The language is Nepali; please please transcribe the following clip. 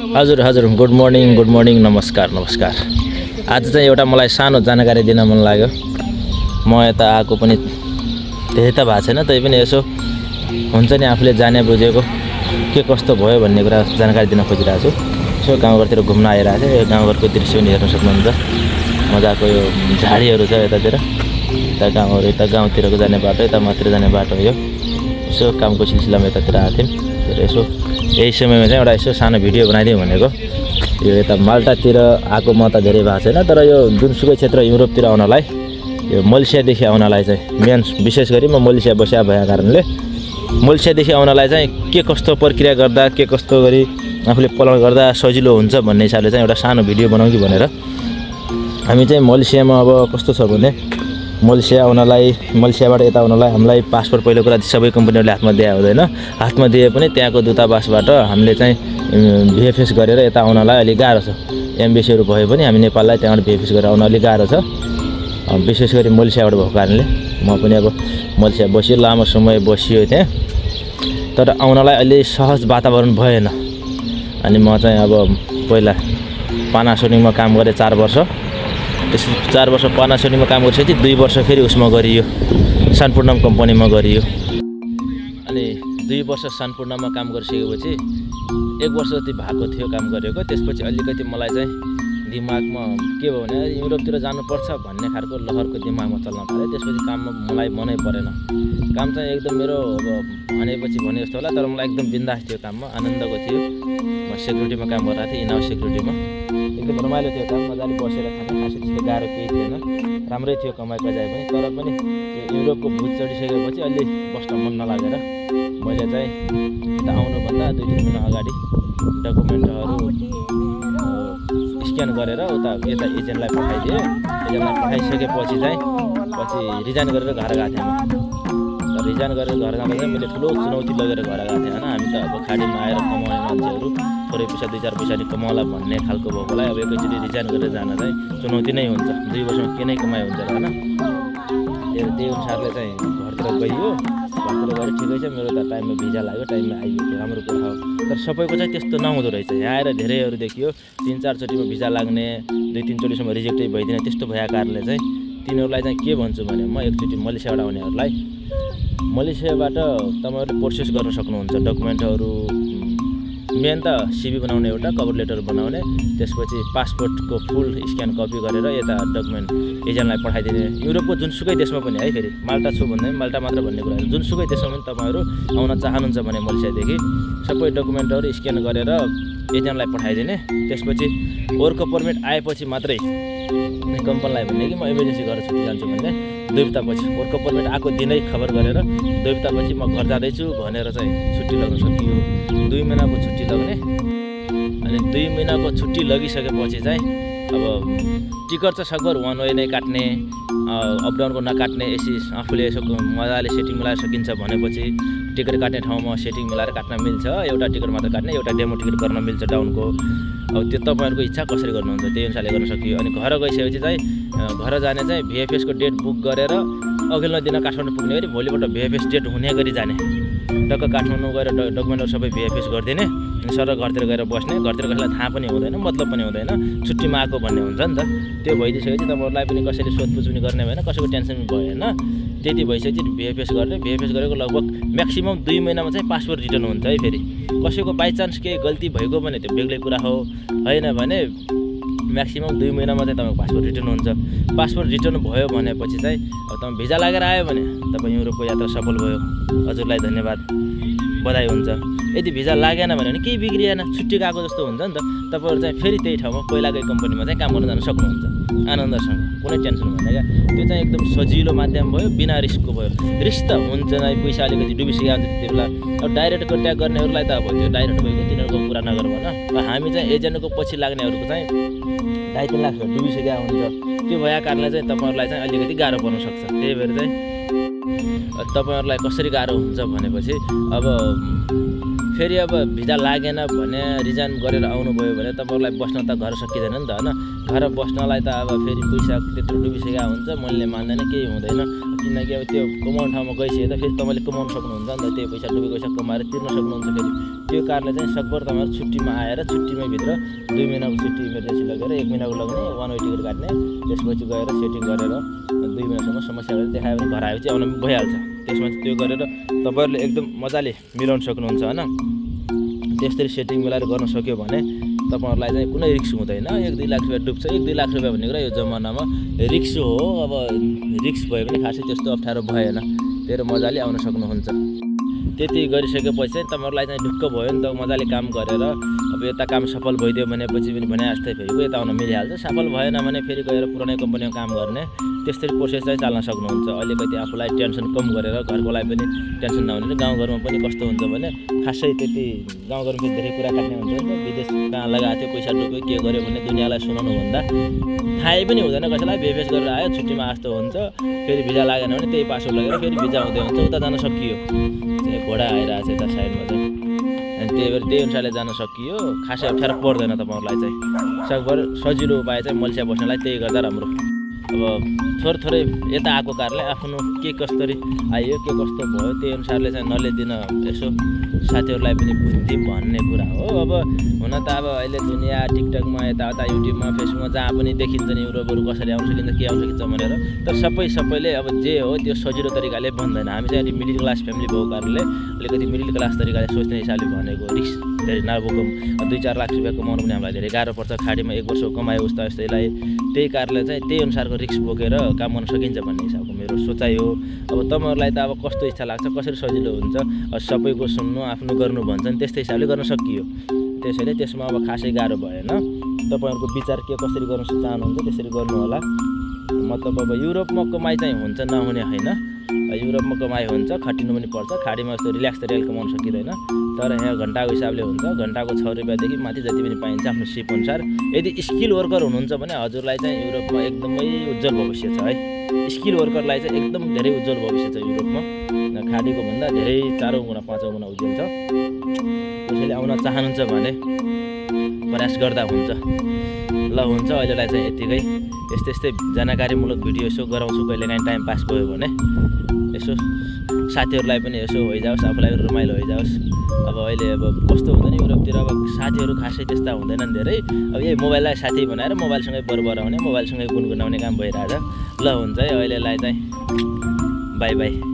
हजुर हजुर गुड मर्निङ नमस्कार आज चाहिँ एउटा मलाई सानो जानकारी दिन मन लाग्यो। म यता आएको पनि धेरै त भएको छैन, तै पनि यसो हुन्छ नि आफूले जाने बुझेको के कस्तो भयो भन्ने कुरा जानकारी दिन खोजिरहेको छु। यसो गाउँघरतिर घुम्न आइरहेको छु। यो गाउँघरको दृश्य पनि हेर्न सक्नुहुन्छ। मजाको यो झाडीहरू छ यतातिर, यता गाउँतिरको जाने बाटो, यता माथि जाने बाटो हो यो। यसो कामको सिलसिलामा यतातिर आएको थियौँ। तर यसो यही समयमा चाहिँ एउटा यसो सानो भिडियो बनाइदिउँ भनेको। यो यता माल्टातिर आएको म त धेरै भएको छैन, तर यो जुनसुकै क्षेत्र युरोपतिर आउनलाई, यो मलेसियादेखि आउनलाई चाहिँ मेन विशेष गरी म मलेसिया बसिया भएको कारणले मलेसियादेखि आउनलाई चाहिँ के कस्तो प्रक्रिया गर्दा, के कस्तो गरी आफूले पलान गर्दा सजिलो हुन्छ भन्ने हिसाबले चाहिँ एउटा सानो भिडियो बनाउँ कि भनेर। हामी चाहिँ मलेसियामा अब कस्तो छ भने मलेसियाबाट यता आउनलाई हामीलाई पासपोर्ट पहिलो कुरा सबै कम्पनीहरूले हातमा दिए हुँदैन। हातमा दिए पनि त्यहाँको दूतावासबाट हामीले चाहिँ भिएफएस गरेर यता आउनलाई अलिक गाह्रो छ। एम्बेसीहरू भयो पनि हामी नेपाललाई त्यहाँबाट भिएफएस गरेर आउन अलिक गाह्रो छ, विशेष गरी मलेसियाबाट भएको कारणले। म पनि अब मलेसिया बसियो, लामो समय बसियो त्यहाँ, तर आउनलाई अलि सहज वातावरण भएन। अनि म चाहिँ अब पहिला पानासोनिकमा काम गरेँ 4 वर्ष। त्यस 4 वर्ष पानासोनिकमा काम गरिसकेपछि 2 वर्ष फेरि उसमा गरियो, सानपूर्णम कम्पनीमा गरियो। अनि 2 वर्ष सानपूर्णममा काम गरिसकेपछि 1 वर्ष जति भएको थियो काम गरेको। त्यसपछि अलिकति मलाई चाहिँ दिमागमा के भयो भने युरोपतिर जानुपर्छ भन्ने खालको लहरको दिमागमा चल्न थाल्यो। त्यसपछि काममा मलाई मनै परेन। काम चाहिँ एकदम मेरो अब भनेपछि भने जस्तो होला, तर मलाई एकदम बिन्दास थियो, काममा आनन्दको थियो। म सेक्युरिटीमा काम गरिरहेको थिएँ, इनहाउस सेक्युरिटीमा। एकदम रमाइलो थियो काम, मजाले बसेर खाने, खासै त्यस्तो गाह्रो केही थिएन, राम्रै थियो कमाइ कजाइ पनि। तर पनि यो युरोपको भुत चढिसकेपछि अलि बस्न मन नलागेर मैले चाहिँ यता आउनुभन्दा 2-3 महिना अगाडि डकुमेन्टहरू स्क्यान गरेर उता यता एजेन्टलाई पठाइदिएँ। एजेन्टलाई पठाइसकेपछि चाहिँ रिजाइन गरेर घर गएको थिएँ म। रिजाइन गरेर घर जाँदा चाहिँ मैले ठुलो चुनौती लगेर घर गएको थिएँ होइन। हामी त अब खाडीमा आएर कमाउने मान्छेहरू, थोरै पैसा 2-4 पैसा कमाउला भन्ने खालको भएकोलाई अब एकैचोटि रिजाइन गरेर जान चाहिँ चुनौती नै हुन्छ। 2 वर्षमा के नै कमाइ हुन्छ होइन। त्यही अनुसारले चाहिँ घरतिर गइयो। घरतिर गएर ठिकै छ, मेरो त टाइममा भिजा लाग्यो, टाइममा आइयो, राम्रो कुरा हो। तर सबैको चाहिँ त्यस्तो नहुँदो रहेछ। यहाँ आएर धेरैहरू देखियो 3-4 चोटिमा भिजा लाग्ने, 2-3 चोटिसम्म रिजेक्टै भइदिने, त्यस्तो भएको कारणले चाहिँ तिनीहरूलाई चाहिँ के भन्छु भने म एकचोटि मलेसियाबाट आउनेहरूलाई मलेसियाबाट तपाईँहरूले प्रोसेस गर्न सक्नुहुन्छ। डकुमेन्टहरू मेन त सिभी बनाउने, एउटा कभर लेटर बनाउने, त्यसपछि पासपोर्टको फुल स्क्यान कपी गरेर यता डकुमेन्ट एजेन्टलाई पठाइदिने। युरोपको जुनसुकै देशमा पनि है, फेरि माल्टा छु भन्दा पनि माल्टा मात्र भन्ने कुरा, जुनसुकै देशमा पनि तपाईँहरू आउन चाहनुहुन्छ भने मलेसियादेखि सबै डकुमेन्टहरू स्क्यान गरेर एजेन्टलाई पठाइदिने। त्यसपछि वर्कको पर्मिट आएपछि मात्रै कम्पनीलाई भन्ने कि म इमर्जेन्सी गरेर छुट्टी जान्छु भन्ने, 2 हप्तापछि वर्कको पर्मिट आएको दिनै खबर गरेर 2 हप्तापछि म घर जाँदैछु भनेर चाहिँ छुट्टी लाग्न सकियो। 2 महिनाको छुट्टी लाग्ने। अनि 2 महिनाको छुट्टी लगिसकेपछि चाहिँ अब टिकट चाहिँ सकभर 1 वे नै काट्ने, अपडाउनको नकाट्ने। आफूले यसो मजाले सेटिङ मिलाएर सकिन्छ भनेपछि टिकट काट्ने ठाउँमा सेटिङ मिलाएर काट्न मिल्छ। एउटा टिकट मात्र काट्ने, एउटा डेमो टिकट गर्न मिल्छ डाउनको। अब त्यो तपाईँहरूको इच्छा कसरी गर्नुहुन्छ त्यही अनुसारले गर्न सकियो। अनि घर गइसकेपछि चाहिँ घर जाने चाहिँ भिएफएसको डेट बुक गरेर अघिल्लो दिन काठमाडौँ पुग्ने गरी भोलिपल्ट भिएफएस डेट हुने गरी जाने। टक्क काठमाडौँ गएर डकुमेन्टहरू सबै भिएफएस गरिदिने, सर घरतिर गएर बस्ने। घरतिर कसैलाई थाहा पनि हुँदैन, मतलब पनि हुँदैन, छुट्टीमा आएको भन्ने हुन्छ नि त। त्यो भइदिइसकेपछि तपाईँहरूलाई पनि कसैले सोधपुछ पनि गर्ने भएन, कसैको टेन्सन पनि भएन। त्यति भइसकेपछि भिएफएस गर्ने। भिएफएस गरेको लगभग म्याक्सिमम् 2 महिनामा चाहिँ पासपोर्ट रिटर्न हुन्छ है। फेरि कसैको बाइचान्स केही गल्ती भएको भने त्यो बेग्लै कुरा हो, होइन भने म्याक्सिमम् 2 महिनामा चाहिँ तपाईँको पासपोर्ट रिटर्न हुन्छ। पासपोर्ट रिटर्न भयो भनेपछि चाहिँ अब तपाईँ भिजा लागेर आयो भने तपाईँ युरोपको यात्रा सफल भयो, हजुरलाई धन्यवाद, बधाई हुन्छ। यदि भिजा लागेन भने केही बिग्रिएन, छुट्टी गएको जस्तो हुन्छ नि त। तपाईँहरू चाहिँ फेरि त्यही ठाउँमा पहिलाकै कम्पनीमा चाहिँ काम गर्न जान सक्नुहुन्छ आनन्दसँग, कुनै टेन्सन भएन क्या। त्यो चाहिँ एकदम सजिलो माध्यम भयो, बिना रिस्कको भयो। रिस्क त हुन्छ नै, पैसा अलिकति डुबिसकेको हुन्छ त्यति बेला। अब डाइरेक्ट कन्ट्याक्ट गर्नेहरूलाई त अब त्यो डाइरेक्ट भएको तिनीहरूको कुरा नगर भन। हामी चाहिँ एजेन्टको पछि लाग्नेहरूको चाहिँ 2.5-3 लाख डुबिसकेको हुन्छ। त्यो भएको कारणले चाहिँ तपाईँहरूलाई चाहिँ अलिकति गाह्रो पर्न सक्छ। त्यही भएर चाहिँ तपाईँहरूलाई कसरी गाह्रो हुन्छ भनेपछि अब फेरि अब भिजा लागेन भने रिजाइन गरेर आउनुभयो भने तपाईँहरूलाई बस्न त घर सकिँदैन नि त होइन। घर बस्नलाई त अब फेरि पैसा त्यत्रो डुबिसकेका हुन्छ, मनले मान्दैन, केही हुँदैन। किनकि अब त्यो कमाउने ठाउँमा गइसक्यो त फेरि तपाईँले कमाउनु सक्नुहुन्छ नि त, त्यो पैसा डुबेको पैसा कमाएर तिर्न सक्नुहुन्छ। फेरि त्यो कारणले चाहिँ सकभर तपाईँहरू छुट्टीमा आएर छुट्टीमै भित्र 2 महिनाको छुट्टी इमर्जेन्सी लगेर 1 महिनाको लगाउने, 1 वे टिकट काट्ने, त्यसपछि गएर सेटिङ गरेर 2 महिनासम्म समस्या गरेर देखायो भने घर आएपछि आउन भइहाल्छ। त्यसमा चाहिँ त्यो गरेर तपाईँहरूले एकदम मजाले मिलाउन सक्नुहुन्छ होइन। त्यसरी सेटिङ मिलाएर गर्न सक्यो भने तपाईँहरूलाई चाहिँ कुनै रिक्स हुँदैन। 1-2 लाख रुपियाँ डुब्छ, 1-2 लाख रुपियाँ भन्ने कुरा यो जमानामा रिक्स हो। अब रिक्स भयो भने खासै त्यस्तो अप्ठ्यारो भएन, तेरो मजाले आउन सक्नुहुन्छ। त्यति गरिसकेपछि चाहिँ तपाईँहरूलाई चाहिँ ढुक्क भयो नि त, मजाले काम गरेर अब यता काम सफल भइदियो भनेपछि पनि भने जस्तै फेरि यता आउन मिलिहाल्छ। सफल भएन भने फेरि गएर पुरानै कम्पनीमा काम गर्ने, त्यस्तरी प्रोसेस चाहिँ चाल्न सक्नुहुन्छ। अलिकति आफूलाई टेन्सन कम गरेर घरकोलाई पनि टेन्सन नहुने। गाउँघरमा पनि कस्तो हुन्छ भने खासै त्यति गाउँघरमा धेरै कुरा काट्ने हुन्छ नि त, विदेश कहाँ लगाएको थियो, पैसा डुब्यो, के गर्यो भने दुनियाँलाई सुनाउनु भन्दा थाहै पनि हुँदैन कसैलाई। भेफेस गरेर आयो, छुट्टीमा आस्तो हुन्छ, फेरि भिजा लागेन भने त्यही पासवर्ड लगेर फेरि भिजा हुँदै हुन्छ, उता जान सकियो। घोडा आइरहेको छ यता साइडमा चाहिँ, अनि त्यही भएर त्यही अनुसारले जान सकियो। खासै अप्ठ्यारो पर्दैन तपाईँहरूलाई चाहिँ। सकभर सजिलो उपाय चाहिँ मलेसिया बस्नलाई त्यही गर्दा राम्रो। अब थोरै यता आएको कारणले आफ्नो के कसरी आयो, के कस्तो भयो, त्यही अनुसारले चाहिँ नलेदिन यसो साथीहरूलाई पनि बुद्धि भन्ने कुरा हो। अब हुन त अब अहिले दुनियाँ टिकटकमा यताउता युट्युबमा फेसबुकमा जहाँ पनि देखिन्छ नि युरोपहरू कसरी आउन सकिन्छ, के आउन सकिन्छ भनेर। तर सबैले अब जे हो त्यो सजिलो तरिकाले भन्दैन। हामी चाहिँ अलिक मिडल क्लास फ्यामिली भएको कारणले अलिकति मिडल क्लास तरिकाले सोच्ने हिसाबले भनेको। रिक्स धेरै नबोकौँ, 2-4 लाख रुपियाँ कमाउनु पनि हामीलाई धेरै गाह्रो पर्छ। खाडीमा 1 वर्ष कमायो उस्ता यस्तैलाई, त्यही कारणले चाहिँ त्यही अनुसारको रिक्स बोकेर काम गर्न सकिन्छ भन्ने हिसाबको मेरो सोचाइ हो। अब तपाईँहरूलाई त अब कस्तो इच्छा लाग्छ, कसरी सजिलो हुन्छ, सबैको सुन्नु आफ्नो गर्नु भन्छन्, त्यस्तै हिसाबले गर्न सकियो। त्यसैले त्यसमा अब खासै गाह्रो भएन। तपाईँहरूको विचार के कसरी गर्न चाहनुहुन्छ त्यसरी गर्नु होला। मतलब अब युरोपमा कमाइ चाहिँ हुन्छ नहुने होइन, युरोपमा कमाइ हुन्छ, खटिनु पनि पर्छ। खाडीमा जस्तो रिल्याक्स त रेल कमाउन सकिँदैन, तर यहाँ घन्टाको हिसाबले हुन्छ। घन्टाको 6 रुपियाँदेखि माथि जति पनि पाइन्छ आफ्नो सिप अनुसार। यदि स्किल वर्कर हुनुहुन्छ भने हजुरलाई चाहिँ युरोपमा एकदमै उज्जवल भविष्य छ है। स्किल वर्करलाई चाहिँ एकदम धेरै उज्जवल भविष्य छ युरोपमा। खाडीको भन्दा धेरै 4 गुणा 5 गुणा उज्जवल छ। त्यसैले आउन चाहनुहुन्छ भने प्रयास गर्दा हुन्छ। ल हुन्छ, अहिलेलाई चाहिँ यतिकै। यस्तै जानकारीमूलक भिडियो यसो गराउँछु कहिलेकाहीँ टाइम पास भयो भने, यसो साथीहरूलाई पनि यसो होइजाओस्, आफूलाई पनि रमाइलो होइजाओस्। अब अहिले अब कस्तो हुन्छ नि युरोपतिर अब साथीहरू खासै त्यस्ता हुँदैनन् धेरै। अब यही मोबाइललाई साथी बनाएर मोबाइलसँगै बरबराउने, मोबाइलसँगै गुनगुनाउने काम भइरहेछ। ल हुन्छ है, अहिलेलाई चाहिँ बाई बाई।